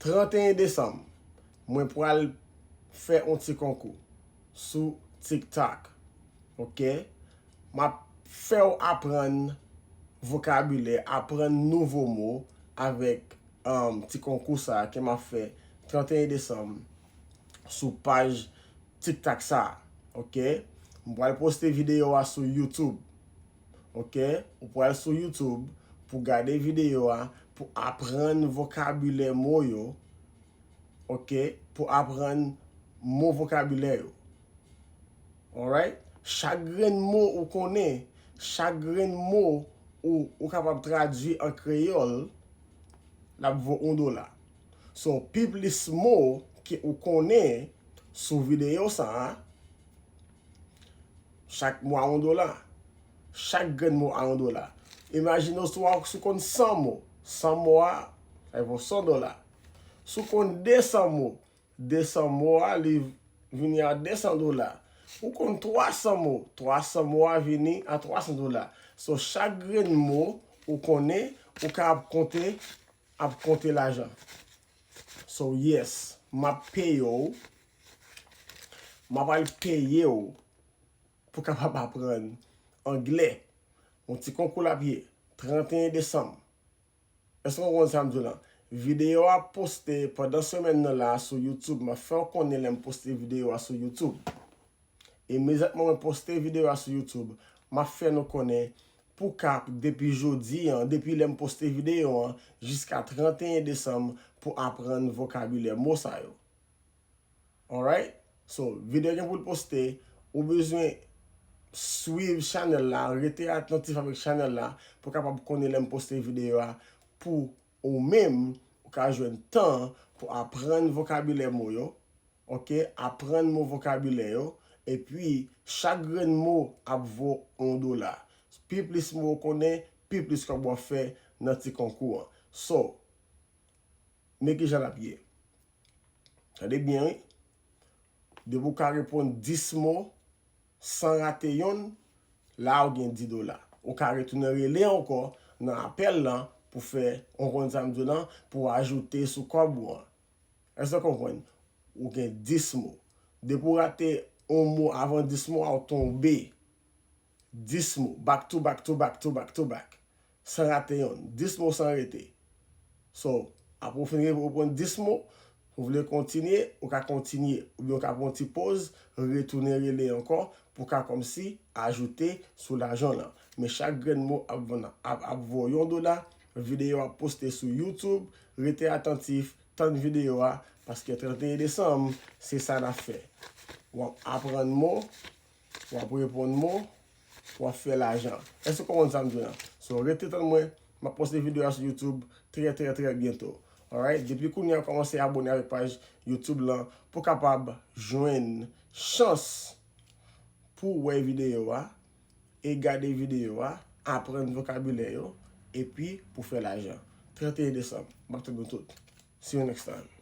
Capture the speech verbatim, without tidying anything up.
Trant e en desanm, mwen pral fè yon ti konkou sou TikTok. Ok? M ap fè w aprann vokabilè, aprann nouvo mo avèk, um, ti konkou sa a ke m ap fè trant e en desanm sou paj TikTok sa a. Ok? M pral poste videyo a sou YouTube. Ok? Ou pral sou YouTube pou gade videyo a, pou aprann vokabilè mo yo. Ok? Pou aprann mo vokabilè yo. Alright? Chak grenn mo ou konnen, chak grenn mo ou, ou kapab tradui an kreyòl, l ap vo yon dola. So, pi plis mo ke ou konnen sou videyo sa a, chak mo a yon dola. Chak grenn mo a yon dola. Imajine w si w, si w konn san mo. San mo a, sa vo san dola. Si w konn de san mo, de san mo a, li vini a de san dola. Ou konn twa san mo, twa san mo a vini a twa san dola. So, chak grenn mo ou konnen, ou ka ap konte, ap konte lajan. So, yes, m ap peye w. M ap al peye w pou kapab aprann anglè. Yon ti konkou l ap ye, trant e en desanm. Èske w konprann sa m di w lan? Videyo a ap poste pandan semèn nan la a sou YouTube. M ap fè w konnen lè m poste videyo a sou YouTube. Imedyatman mwen poste videyo a sou YouTube, m ap fè nou konnen pou k ap, depi jodi an, depi lè m poste videyo an, jiska trant e en desanm pou aprann vokabilè mo sa yo. Alright? So, videyo gen pou l poste, ou bezwen swiv chanèl la, rete atantif avèk chanèl la pou w kapab konnen lè m poste videyo a, pou ou menm, ou ka jwenn tan pou aprann vokabilè mo yo, ok, aprann mo vokabilè yo, epi chak grenn mo ap vo yon dola. Pi plis mo ou konnen, pi plis kòb w ap fè nan ti konkou an. So, men kijan l ap ye. Tande byen, wi. Depi w ka reponn dis mo san rate yonn, la ou gen dis dola. Ou ka retounen rele ankò nan apèl lan pou fè, ou konprann sa m di w lan, pou ajoute sou kòb ou an. Èske w konprann? Ou gen dis mo. Depi w rate yon mo avan dis mo a, ou tonbe. Dis mo, back to back to back to back to back. San rate yonn. Dis mo san rete. So, apre w fin reponn dis mo, ou vle kontinye, ou ka kontinye. Oubyen ou ka pran yon ti poz, retounen rele ankò, pou w ka kòmsi ajoute sou lajan lan. Men chak grenn mo ap vann, ap, ap vo yon dola, videyo ap poste sou YouTube, rete atantif, tann videyo a, paske trant e en desanm, se sa n ap fè. W ap aprann mo, w ap reponn mo, w ap fè lajan. Èske w konprann sa m di w lan? So, rete tann mwen, m ap poste videyo a sou YouTube trè, trè, trè byento. Alright? Depi kounye a, kòmanse abone avèk paj YouTube lan pou w kapab jwenn chans pou w wè videyo a e gade videyo a, aprann vokabilè yo, epi pou fè lajan. Trant e en desanm, m ap tann nou tout. See you next time.